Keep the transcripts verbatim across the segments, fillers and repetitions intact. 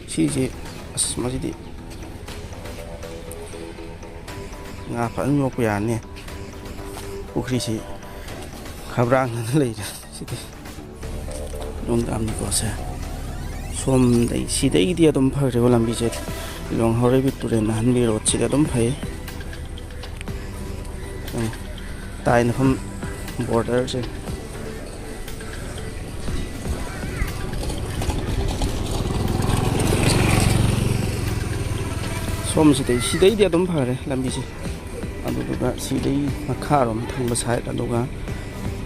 ꯁꯤꯁꯦ, ꯑꯁ, ꯃꯁꯤꯗꯤ ꯉꯥ ꯐꯖꯅ ꯌꯣꯛꯄ ꯌꯥꯔꯅꯤ꯫ ꯄꯨꯈ꯭ꯔꯤꯁꯤ ꯈꯕ꯭ꯔꯥꯡꯗꯅ ꯂꯩꯔꯦ꯫ ꯁꯤꯗꯤ ꯅꯣꯡꯗꯥꯝꯅꯤꯀꯣ ꯁꯦ꯫ ꯁꯣꯝꯗꯩ, ꯁꯤꯗꯩꯗꯤ ꯑꯗꯨꯝ ꯐꯈ꯭ꯔꯦꯕ ꯂꯝꯕꯤꯁꯦ꯫ ꯂꯣꯡ ꯍꯥꯎꯔꯩꯕꯤ ꯇꯨꯔꯦꯜ ꯑꯍꯟꯕꯤ ꯔꯣꯗꯁꯤꯗꯤ ꯑꯗꯨꯝ ꯐꯩ꯫ ꯎꯝ, ꯇꯥꯏꯅꯐꯝ ꯕꯣꯔꯗꯔꯁꯦ꯫ ꯁꯣꯝꯁꯤꯗꯩ, ꯁꯤꯗꯩꯗꯤ ꯑꯗꯨꯝ ꯐꯔꯦ ꯂꯝꯕꯤꯁꯦ꯫ ꯑꯗꯨꯗꯨꯒ ꯁꯤꯗꯩ ꯃꯈꯥꯔꯣꯝ ꯊꯪꯕ ꯁꯥꯏꯠ, ꯑꯗꯨꯒ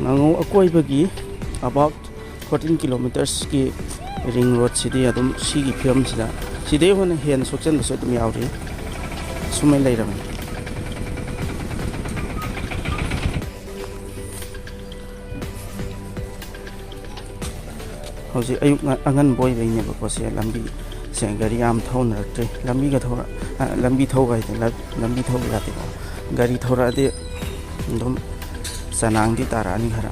ꯉꯥꯉꯧ ꯑꯀꯣꯏꯕꯒꯤ about fourteen kilometersꯀꯤ ring roadꯁꯤꯗꯤ ꯑꯗꯨꯝ ꯁꯤꯒꯤ ꯐꯤꯕꯝꯁꯤꯗ, ꯁꯤꯗꯩ ꯍꯦꯟꯅ ꯍꯦꯟꯅ ꯁꯣꯛꯆꯟꯕꯁꯨ ꯑꯗꯨꯝ ꯌꯥꯎꯔꯤ꯫ ꯁꯨꯃꯥꯏꯅ ꯂꯩꯔꯕꯅꯤ꯫ ꯍꯧꯖꯤꯛ ꯑꯌꯨꯛ ꯉ-, ꯑꯉꯟꯕ ꯑꯣꯏꯕꯩꯅꯦꯕꯀꯣ, ꯁꯦ ꯂꯝꯕꯤꯁꯦ ꯒꯥꯔꯤ ꯌꯥꯝ ꯊꯧꯅꯔꯛꯇ꯭ꯔꯤ꯫ ꯂꯝꯕꯤꯒ ꯊꯧꯔ-, ꯑ, ꯂꯝꯕꯤ ꯊꯧꯕ ꯍꯥꯏꯗꯤ ꯂ-, ꯂꯝꯕꯤ ꯊꯧꯕ ꯌꯥꯗꯦꯀꯣ꯫ ꯒꯥꯔꯤ ꯊꯧꯔꯛꯑꯗꯤ ꯑꯗꯨꯝ ꯆꯅꯥꯡꯗꯤ ꯇꯥꯔꯛꯑꯅꯤ ꯈꯔ꯫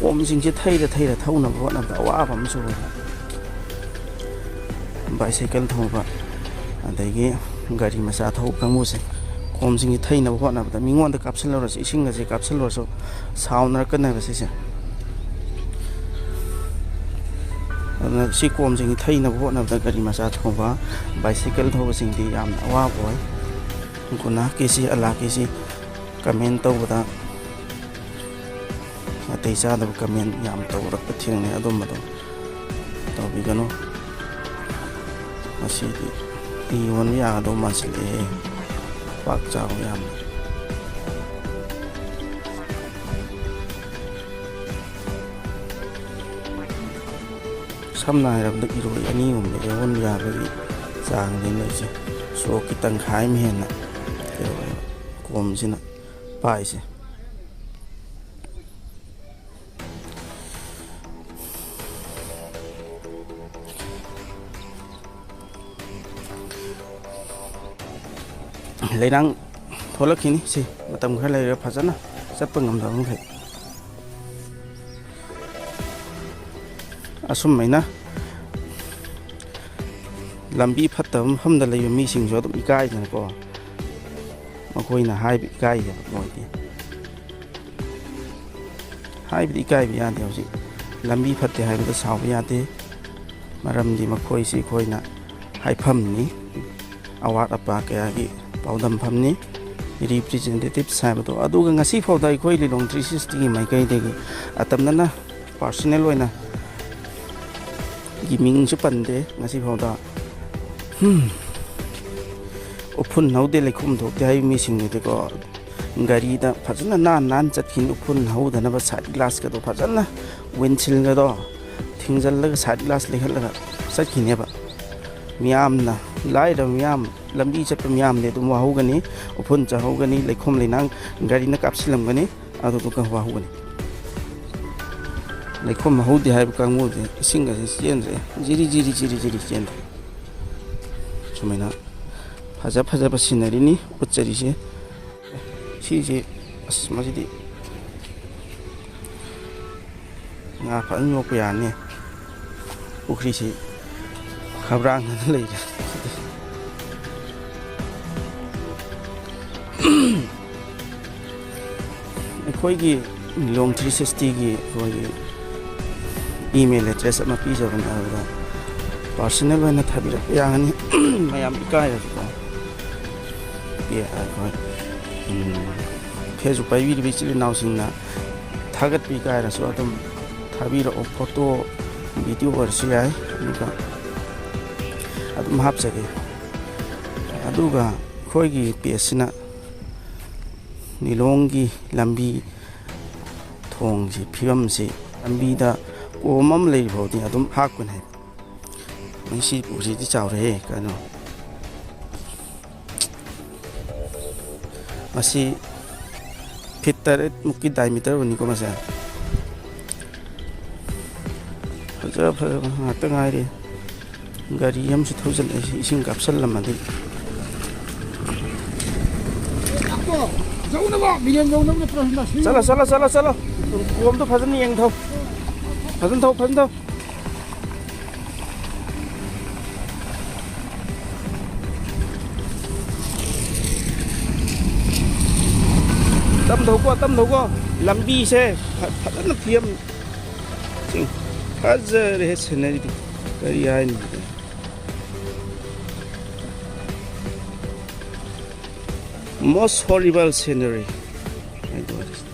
ꯀꯣꯝꯁꯤꯡꯁꯦ ꯊꯩꯔ ꯊꯩꯔ ꯊꯧꯅꯕ ꯍꯣꯠꯅꯕꯗ ꯑꯋꯥꯕ ꯑꯃꯁꯨ ꯑꯣꯏꯔꯦ꯫ Bicycle ꯊꯧꯕ, ꯑꯗꯒꯤ ꯒꯥꯔꯤ ꯃꯆꯥ ꯊꯧꯕ ꯀꯥꯡꯕꯨꯁꯦ, ꯀꯣꯝꯁꯤꯡꯁꯦ ꯊꯩꯅꯕ ꯍꯣꯠꯅꯕꯗ ꯃꯤꯉꯣꯟꯗ ꯀꯥꯞꯁꯤꯜꯂꯨꯔꯁꯨ, ꯏꯁꯤꯡꯒꯁꯦ ꯀꯥꯞꯁꯤꯜꯂꯨꯔꯁꯨ, ꯁꯥꯎꯅꯔꯛꯀꯅꯦꯕ ꯁꯤꯁꯦ꯫ ꯑꯗꯨꯅ ꯁꯤ ꯀꯣꯝꯁꯤꯡꯁꯦ ꯊꯩꯅꯕ ꯍꯣꯠꯅꯕꯗ ꯒꯥꯔꯤ ꯃꯆꯥ ꯊꯧꯕ, bicycle ꯊꯧꯕꯁꯤꯡꯗꯤ ꯌꯥꯝꯅ ꯑꯋꯥꯕ ꯑꯣꯏ꯫ ꯒꯨꯅꯥꯍꯀꯤꯁꯤ, ꯑꯜꯂꯥꯍꯀꯤꯁꯤ comment ꯇꯧꯕꯗ ꯅꯥꯇꯩ ꯆꯥꯗꯕ comment ꯌꯥꯝ ꯇꯧꯔꯛꯄ ꯊꯦꯡꯅꯩ꯫ ꯑꯗꯨꯝꯕꯗꯣ ꯇꯧꯕꯤꯒꯅꯨ꯫ ꯃꯁꯤꯗꯤ ꯌꯣꯟꯕ ꯌꯥꯒꯗꯧ ꯃꯥꯟꯁꯤꯜꯂꯛꯑꯦ, ꯄꯥꯛ ꯆꯥꯎꯕ ꯌꯥꯝꯅ꯫ ꯁꯝꯅ ꯍꯥꯏꯔꯕꯗ ꯏꯔꯣꯏ ꯑꯅꯤꯒꯨꯝꯕ ꯌꯣꯟꯕ ꯌꯥꯕꯒꯤ ꯆꯥꯡꯅꯤ ꯃꯣꯏꯁꯦ꯫ ꯁꯣꯔꯣꯛꯀꯤ ꯇꯪꯈꯥꯏ ꯑꯃ ꯍꯦꯟꯅ ꯀꯩꯗꯧꯋꯦꯕ, ꯀꯣꯝꯁꯤꯅ ꯄꯥꯏꯁꯦ꯫ ꯂꯩꯅꯥꯡ ꯊꯣꯛꯂꯛꯈꯤꯅꯤ ꯁꯤ ꯃꯇꯝ ꯈꯔ ꯂꯩꯔꯒ, ꯐꯖꯅ ꯆꯠꯄ ꯉꯝꯗꯕ ꯃꯈꯩ꯫ ꯑꯁꯨꯝ ꯍꯥꯏꯅ ꯂꯝꯕꯤ ꯐꯠꯇꯕ ꯃꯐꯝꯗ ꯂꯩꯕ ꯃꯤꯁꯤꯡꯁꯨ ꯑꯗꯨꯝ ꯏꯀꯥꯏꯗꯅꯀꯣ, ꯃꯈꯣꯏꯅ ꯍꯥꯏꯕ ꯏꯀꯥꯏꯗꯕ ꯃꯣꯏꯗꯤ꯫ ꯍꯥꯏꯕꯗꯤ ꯏꯀꯥꯏꯕ ꯌꯥꯗꯦ꯫ ꯍꯧꯖꯤꯛ ꯂꯝꯕꯤ ꯐꯠꯇꯦ ꯍꯥꯏꯕꯗ ꯁꯥꯎꯕ ꯌꯥꯗꯦ, ꯃꯔꯝꯗꯤ ꯃꯈꯣꯏꯁꯤ ꯑꯩꯈꯣꯏꯅ ꯍꯥꯏꯐꯝꯅꯤ, ꯑꯋꯥꯠ ꯑꯄꯥ ꯀꯌꯥꯒꯤ ꯄꯥꯎꯗꯝꯐꯝꯅꯤ, representatives ꯍꯥꯏꯕꯗꯣ꯫ ꯑꯗꯨꯒ ꯉꯁꯤ ꯐꯥꯎꯗ ꯑꯩꯈꯣꯏ ꯂꯤꯂꯣꯡ ꯊ꯭ꯔꯤ ꯁꯤꯛꯁꯇꯤꯒꯤ ꯃꯥꯏꯀꯩꯗꯒꯤ ꯑꯇꯝꯅꯅ personal ꯑꯣꯏꯅ ꯒꯤ ꯃꯤꯡꯁꯨ ꯄꯟꯗꯦ ꯉꯁꯤ ꯐꯥꯎꯗ꯫ ꯎꯐꯨꯟ ꯍꯧꯗꯦ, ꯂꯩꯈꯣꯝ ꯊꯣꯛꯇꯦ ꯍꯥꯏꯕ ꯃꯤꯁꯤꯡꯗꯨꯗꯤꯀꯣ, ꯒꯥꯔꯤꯗ ꯐꯖꯅ ꯅꯥꯟ ꯅꯥꯟ ꯆꯠꯈꯤꯅꯤ꯫ ꯎꯐꯨꯟ ꯍꯧꯗꯅꯕ side glassꯀꯗꯣ ꯐꯖꯅ, windshieldꯀꯗꯣ ꯊꯤꯡꯖꯤꯜꯂꯒ side glass ꯂꯩꯈꯠꯂꯒ ꯆꯠꯈꯤꯅꯦꯕ꯫ ꯃꯤꯌꯥꯝꯅ, ꯂꯥꯏꯔꯕ ꯃꯤꯌꯥꯝ, ꯂꯝꯕꯤ ꯆꯠꯄ ꯃꯤꯌꯥꯝꯗꯤ ꯑꯗꯨꯝ ꯋꯥꯍꯧꯒꯅꯤ, ꯎꯐꯨꯟ ꯆꯥꯍꯧꯒꯅꯤ, ꯂꯩꯈꯣꯝ ꯂꯩꯅꯥꯡ ꯒꯥꯔꯤꯅ ꯀꯥꯞꯁꯤꯜꯂꯝꯒꯅꯤ꯫ ꯑꯗꯨꯗꯨꯒ ꯋꯥꯍꯧꯒꯅꯤ꯫ ꯂꯩꯈꯣꯝ ꯍꯧꯗꯦ ꯍꯥꯏꯕ ꯀꯥꯡꯕꯨꯗꯤ ꯏꯁꯤꯡꯒꯁꯦ ꯆꯦꯟꯗ꯭ꯔꯦ, ꯖꯤꯔꯤ ꯖꯤꯔꯤ ꯖꯤꯔꯤ ꯖꯤꯔꯤ ꯆꯦꯟꯗ꯭ꯔꯦ꯫ ꯁꯨꯃꯥꯏꯅ ꯐꯖ ꯐꯖꯕ sceneryꯅꯤ ꯎꯠꯆꯔꯤꯁꯦ꯫ ꯁꯤꯁꯦ, ꯑꯁ, ꯃꯁꯤꯗꯤ ꯉꯥ ꯐꯖꯅ ꯌꯣꯛꯄ ꯌꯥꯅꯤ꯫ ꯄꯨꯈ꯭ꯔꯤꯁꯤ ꯈꯕ꯭ꯔꯥꯡꯗꯅ ꯂꯩꯔꯦ꯫ ꯑꯩꯈꯣꯏꯒꯤ ꯂꯤꯂꯣꯡ ꯊ꯭ꯔꯤ ꯁꯤꯛꯁꯇꯤꯒꯤ ꯑꯩꯈꯣꯏꯒꯤ email address ꯑꯃ ꯄꯤꯖꯕꯅꯤ, ꯑꯗꯨꯗ personal ꯑꯣꯏꯅ ꯊꯥꯕꯤꯔꯛꯄ ꯌꯥꯒꯅꯤ꯫ ꯃꯌꯥꯝ ꯏꯀꯥꯏꯔꯁꯨꯀꯣ, ꯄꯤ-, ꯑꯩꯈꯣꯏ, ꯎꯝ, Facebook ꯄꯥꯏꯕꯤꯔꯤꯕ ꯏꯆꯤꯜ ꯏꯅꯥꯎꯁꯤꯡꯅ ꯊꯥꯒꯠꯄ ꯏꯀꯥꯏꯔꯁꯨ ꯑꯗꯨꯝ ꯊꯥꯕꯤꯔꯛꯑꯣ, photo, video ꯑꯣꯏꯔꯁꯨ ꯌꯥꯏ, ꯑꯗꯨꯒ ꯑꯗꯨꯝ ꯍꯥꯞꯆꯒꯦ꯫ ꯑꯗꯨꯒ ꯑꯩꯈꯣꯏꯒꯤ pageꯁꯤꯅ ꯂꯤꯂꯣꯡꯒꯤ ꯂꯝꯕꯤ ꯊꯣꯡꯁꯤ, ꯐꯤꯕꯝꯁꯤ, ꯂꯝꯕꯤꯗ ꯀꯣꯝ ꯑꯃ ꯂꯩꯔꯤ ꯐꯥꯎꯗꯤ ꯑꯗꯨꯝ ꯍꯥꯞꯀꯅꯤ ꯍꯥꯏꯕ꯫ ꯃꯁꯤ ꯄꯨꯈ꯭ꯔꯤꯗꯤ ꯆꯥꯎꯔꯦꯍꯦ, ꯀꯩꯅꯣ꯫ ꯃꯁꯤ feet ꯇꯔꯦꯠ ꯃꯨꯛꯀꯤ diameter ꯑꯣꯏꯅꯤꯀꯣ ꯃꯁꯦ꯫ ꯐꯖ ꯐꯖꯕ ꯉꯥꯛꯇ ꯉꯥꯏꯔꯦ꯫ ꯒꯥꯔꯤ ꯑꯃꯁꯨ ꯊꯧꯖꯤꯜꯂꯛꯑꯦ, ꯁꯤ ꯏꯁꯤꯡ ꯀꯥꯞꯁꯤꯜꯂꯝꯃꯗꯤ꯫ ꯌꯧꯅꯕ, ꯃꯤꯔꯦꯟ ꯌꯧꯅꯕ ꯅꯠꯇ꯭ꯔꯣ ꯁꯤꯅ? ꯁꯤ ꯆꯠꯂꯣ, ꯆꯠꯂꯣ, ꯆꯠꯂꯣ, ꯆꯠꯂꯣ꯫ ꯀꯣꯝꯗꯣ ꯐꯖꯅ ꯌꯦꯡꯊꯧ꯫ ꯐꯖꯅ ꯊꯧ, ꯐꯖꯅ ꯊꯧ꯫ ꯇꯝ ꯊꯧꯀꯣ, ꯇꯝ ꯊꯧꯀꯣ꯫ ꯂꯝꯕꯤꯁꯦ ꯐ-, ꯐꯖꯅ ꯐꯤꯕꯝ ꯆꯤꯡ-, ꯐꯖꯔꯦꯍꯦ sceneryꯗꯤ꯫ ꯀꯔꯤ ꯍꯥꯏꯅꯤ? Most horrible scenery꯫ My God.